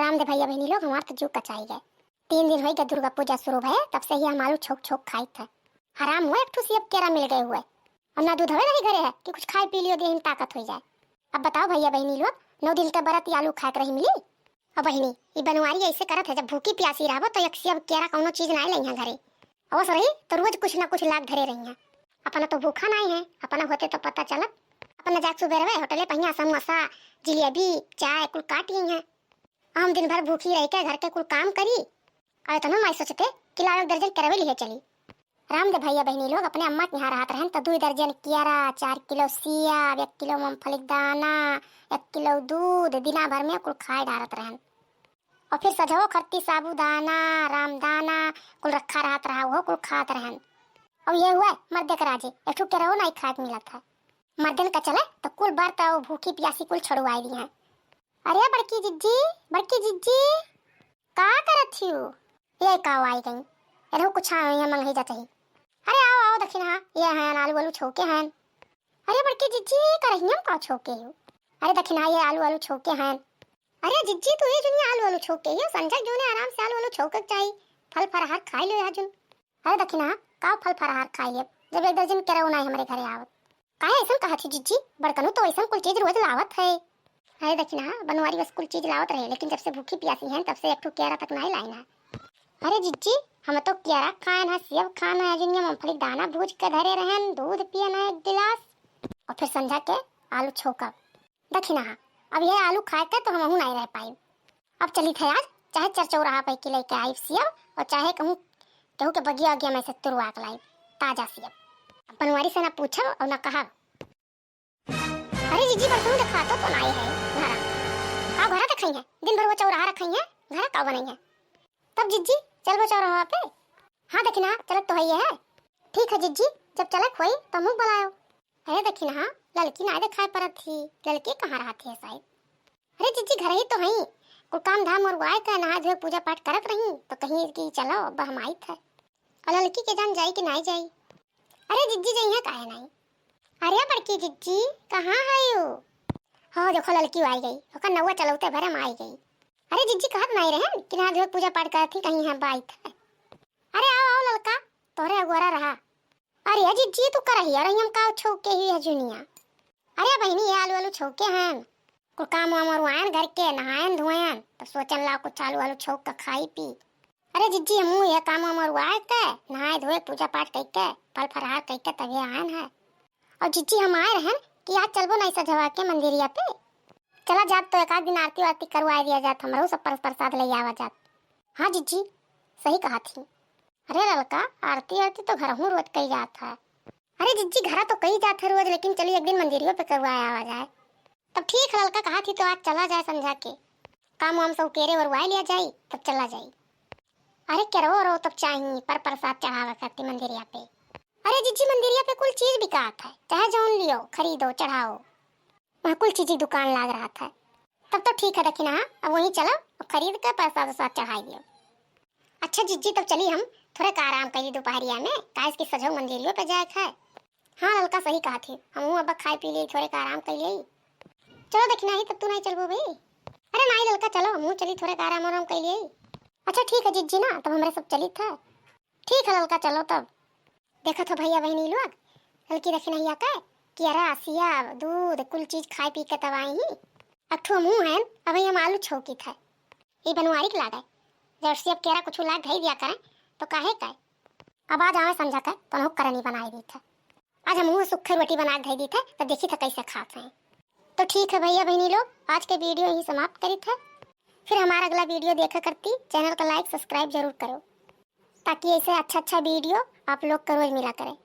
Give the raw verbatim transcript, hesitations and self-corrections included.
राम दे भइया बहिनी लोग, हमार तो जीव कचाई गए। तीन दिन होइ गए दुर्गा पूजा शुरू भए, तब से ही हम आलू छौक छौक खाइत है। हराम हुए, एक ठो सेब केरा मिल गए हुए। और ना दूध हवे ना ही घरे है कि कुछ खाए पी लियो, देह में ताकत होइ जाए। अब बताओ भइया बहिनी लोग, नौ दिन के बरत ई आलू खाए के रही मिली? अब बहिनी, ई बनवारी ऐसे करत है, जब भूखी प्यासी रहबो तो एक सेब केरा कौनो चीज नाई लइहा घरे। अवस रही तो रोज कुछ ना कुछ लाग धरे रही है। अपना तो भूखा नाई है, अपना होते तो पता चलत। अपना जाके सुबेरवे होटले पहिया समोसा, जिलेबी, चाय कुल काट ली है। हम दिन भर भूखी रह के घर के कुल काम करी, और इतनो माई सोचते कि लाओ एक दर्जन केरवे लिए चली। राम दे भइया बहिनी लोग अपने अम्मा के यहाँ रहत रहन, तो दुई दर्जन केरा, चार किलो सेब, एक किलो मूंगफली के दाना, एक किलो दूध, दिना भर में कुल खाए डारत रहन। और फिर सजवो खरती साबूदाना, रामदाना कुल रखा रहत रहा, वो कुल खात रहन। और ये हुआ मर्दे के राजे, एक ठो केरवो नाई खाए के मिलत है। मर्दन का चले तो कुल बरत और भूखी प्यासी कुल छोड़वाए दी हैं। अरे बड़की जिज्जी, बड़की जिज्जी, का करत हियो? ये का आई गई? एनहु कुछ आवे यहाँ मंगही जात ही। अरे आओ, आओ दखिनहा, ये हैं आलू आलू छौके हैं। अरे बड़की जिज्जी, ये करहिया में का छौके हो? अरे दखिनहा, ये आलू आलू छौके हैं। अरे जिज्जी, तू ये जुनिया आलू आलू छौके हो, संझा के जुने आराम से आलू आलू छौके के चाही, फल फरहार खाई लो यहाँ जुन। अरे दखिनहा, का फल फरहार खाई लेब, जब एक दर्जन केरऊ नाई हमरे घरे आवत। काहे ऐसन कहत ही जिज्जी? बड़कनू तो ऐसन कुल चीज रोज लावत है। अरे दखिनहा, बनवारी बस कुल चीज लावत रहे, लेकिन जब से भूखी प्यासी हैं, तब से एक ठो केरा तक नाई लाइन है। अरे जिज्जी, हम तो केरा खाएन है, सेब खाएन है, जुनिया मूंगफली के दाना भूज के धरे रहन, दूध पियन है एक गिलास, और फिर संझा के आलू छौकब। दखिनहा, अब ये आलू खाए के तो हमहू नाई रह पाई। अब चली थे आज, चाहे चरचौराहा पे के लेके आई सेब, और चाहे कहूँ केहू के बगिया उगिया में से तुरवा के लाई ताजा सेब। अब बनवारी से ना पूछब और ना कहब। अरे जिज्जी, बड़कनू देखातो तो नाई है घरा। का घरा देखाई है? दिन भर वो चौराहा रखाई है, घरा का बनाई है? तब जिज्जी, चलबो चौराहा पे? हाँ दखिनहा, चलत तो है ये है। ठीक है जिज्जी, जब चलक होई तो मुँह बुलायो। अरे दखिनहा, ललकी ना देखाई परत ही, ललकी कहाँ रहत है साइब? अरे जिज्जी, घर ही तो हई, कुल काम धाम और वाय का नहा धोए पूजा पाठ करत रही, तो कहीं कि चलो अब हम आइत है। और ललकी के जान जाई कि नाई जाई? अरे जिज्जी, जइहे काहे नाई? अरे बड़की जिज्जी, कहाँ है यू? हो देखो, ललकी आई गई, ओकर नौवा चलौते भरे में आई गई। अरे जिज्जी, कहत नाई रहन कि नहा धोए पूजा पाठ करत ही, कहीं हम आइत है। अरे आओ, आओ ललका, तोहरे अगोरा रहा। अरे जिज्जी, तू करही, अरे हम का छौके ही है जुनिया। अरे बहिनी, ये आलू आलू छौके हैं, कुल काम वाम अरुआयन घर के, नहायन धोयन, तब सोचन लाओ कुछ आलू आलू छौक के खाई पी। अरे जिज्जी, हमहू ये काम वाम अरुआए के, नहाए धोए, पूजा पाठ कइके, फल फरहार कइके तभी आयन है। और जिज्जी, हम आए रहन कि आज चलबो नाई सझवा के मंदिरिया पे। चला जात तो एक आध दिन आरती वारती करवाए दिया जात, हमरो सब पर-, प्रसाद ले आवा जात। हाँ जिज्जी, सही कहा थी। अरे ललका, आरती आरती तो घरहू रोज कई जात है। अरे जिज्जी, घरा तो कई जात है रोज, लेकिन चली एक दिन मंदिरियो पे करवाए आवा जाए। तब ठीक है ललका, कहा थी तो आज चला जाए संझा के, काम वाम सब केरे वरुआए लिया जाई, तब चला जाई। अरे केरवो रो तब चाही पर प्रसाद चढ़ावे खातिर मंदिरिया पे। अरे जिज्जी, मंदिरिया पे कुल चीज बिकात है, चाहे जौन लियो, खरीदो, चढ़ाओ। वहाँ कुल चीज की दुकान लाग रहत है। तब तो ठीक है दखिनहा, अब वहीं चलो और खरीद के प्रसाद उसाद चढ़ाई दियो। अच्छा जिज्जी, तब चली हम थोड़े का आराम करी दोपहरिया में, काहे कि सझौ मंदिरियो पे जाए के है। हाँ ललका, सही कहा थी, हमहू अब खाए पी ली, थोड़े का आराम कर ली। चलो दखिनहा ही, तब तू नाई चलबो भाई? अरे नाई ललका, चलो हमहू चली, थोड़े का आराम आराम कर ली। अच्छा ठीक है जिज्जी ना, तब हमरे सब चली था। ठीक है ललका, चलो तब। देखत हो भइया बहिनी लोग, ललकी दखिनहिया के केरा, सेब, दूध, कुल चीज खाए पी के तब आई ही। अठो मुँह है, अबही हम आलू छौकी थे। ई बनवारी के लागे, जब सेब केरा कुछ लाग धई दिया करें, तो काहे के? अब आज आवे संझा के, तो उनहु करनी बनाए दी थे। आज हम मुँह सुखे रोटी बना के धई दी थे, तो देखी थे कैसे खात हैं। तो ठीक है भइया बहिनी लोग, आज के video यहीं समाप्त करी थे। फिर हमारा अगला video देखा करती, channel का like subscribe जरूर करो। ताकि ऐसे अच्छा अच्छा video आप लोग का रोज मिला करे।